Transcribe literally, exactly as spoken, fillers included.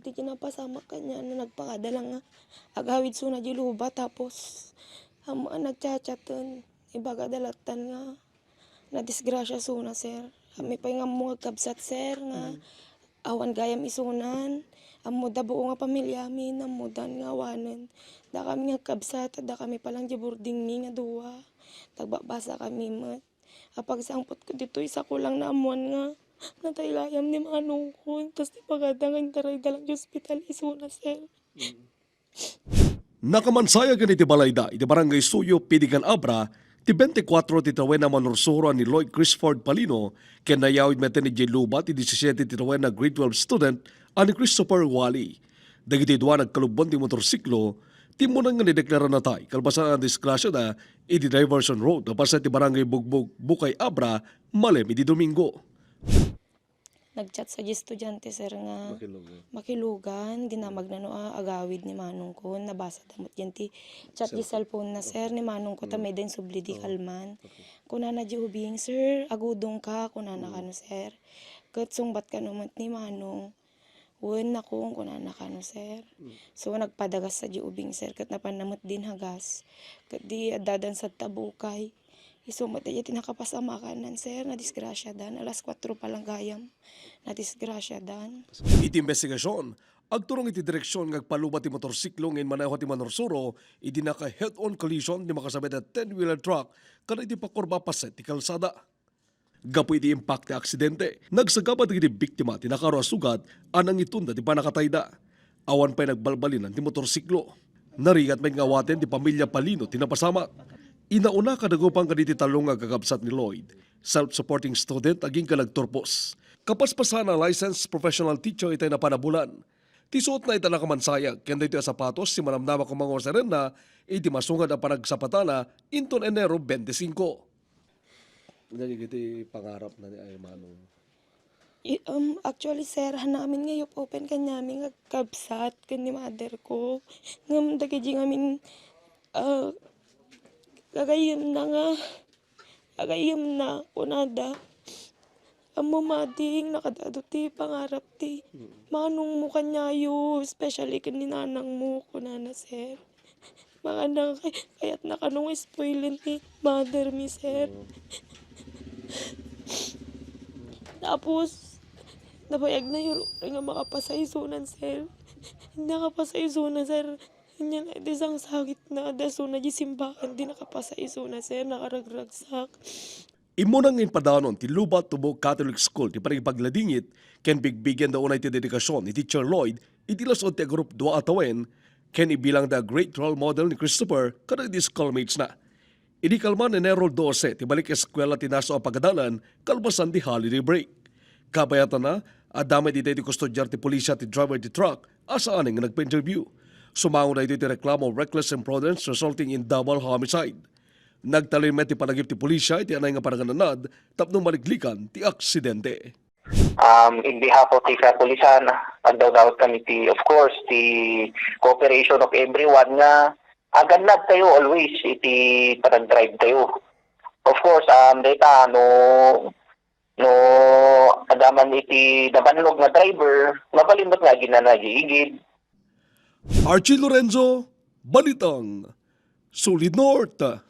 Iti napasamak kaniana, nagpakada lang nga agawid suna di luba, tapos, am-, nagchat-chaten. Ibagada lattan nga nadisgrasya suna, sir. Kami pay nga ammo nga agkabsat, sir, nga awan gayam isunan. Ammoda buo nga pamiliamin, ammodan nga awanen. Dakami nga agkabsat, dakami pa lang di boarding mi nga dua. Tagbabasa kami met. Apagsangpot ko ditoy, sako lang naammuan nga natay gayam ni manongko. Tas ti pagada nga intarayda lang ti ospital isuna, sir. Nakamansayag iti balayda iti Barangay Suyo, Piligan, Abra, ti twenty-four ti tawen a manursuro a ni Lloyd Crisford Palino ken nayawid met idiay luba ti disisiete ti tawen a grade twelve student a ni Christopher Wally. Dagiti dua nagkalubbon ti motorsiklo, timmunan nga nideklara natay kalpasan a nadisgrasiada iti diversion road a paset ti Barangay Bugbog, Bukay, Abra, malem idi Domingo. Nagchat sa di estudiante, sir, nga Makilugan. Makilugan, dinamagna no, ah, agawid ni manongko. Nabasa da met diay ti chat di cellphone na, sir, ni manongko, ta may da insubli di kalman. Okay. Kunana di ubing, "Sir, agudong ka," kunana kano, sir. Ket sungbat kano met ni manong, "Wen, nakong," kunana kano, sir. So, nagpadagas sa di ubing, sir, ket napanna met din hagas. Ket di addadan sa tabukay. Isu met daydiay ti nakapasamakan, sir, nadisgrasiadan. Alas kuatro pa lang gayam, nadisgrasiadan. Iti imbestigasion, agturong iti direksion nga agpaluba ti motorsiklo nga immaneho ti manursuro idi naka-head-on collision ti makasabit a ten-wheeler truck kadagiti pakurba a paset ti kalsada. Gapu iti impact ti aksidente, nagsagaba dagiti biktima ti nakaaro a sugat a nangitonda ti pannakatayda. Awan pay nagbalbalinan ti motorsiklo. Narigat met nga awaten ti pamilia Palino ti napasamak. Inauna, kadagupan kadagiti tallo nga agkakabsat ni Lloyd, self-supporting student agingga nagturpos. Kapaspasana a licensed professional teacher itay napan a bulan. Ti suotna ita nakamansayag ken daytoy a sapatos ti manamnama koma nga userenna iti masungad a panagsapatana inton Enero twenty-five. Dagiti pangarapna ni Manong. I-, um, actually, sir, han amin nga yup-upen kaniami nga agkabsat ken ni mother ko. Ngem dagiti ngamin, ah, gagayyemna nga, gagayyemna, kunada, "Ammo, mading, nakadado ti pangarap ti manongmo kaniayo, especially ken ni nanangmo," kunana, sir. Makana kay-, kayatna kano nga spoilen ni mother mi, sir. Tapos, nabayagna yuro nga makapasa isunan, sir. Nakapasa isuna, sir. Ania na iti sangsakitna, adda isuna di simbakan, di nakapasa isuna, sir. Nakaragragsak. Immuna nga impadanon ti Luba Tubo Catholic School ti panagipagladingit ken bigbigenda unay ti dedikasyon ni Teacher Lloyd iti las-ud ti Group dua a tawen ken ibilangda a great role model ni Christopher kadagiti schoolmates na. Idi kalman, Enero dose ti balik eskuela ti nasaw a pagadalan kalpasan ti holiday break. Kabayatanna, adda met ditoy ti kustodiar ti pulisya ti driver ti truck a saanen nga nagpa-interview. Sumango daytoy ti reklamo reckless imprudence resulting in double homicide. Nagtalin met ti panagip ti pulisya iti anay nga panagannad tapno maliklikan ti aksidente. Um, in behalf of ti kapulisan, agdawdawat kami ti, of course, ti cooperation of everyone nga agannad tayo always iti panagdrive tayo. Of course, um, dayta, no, no, adaman iti nabannog nga driver, mabalin met nga aginana di igid. Archie Lorenzo, Balitang Solid North.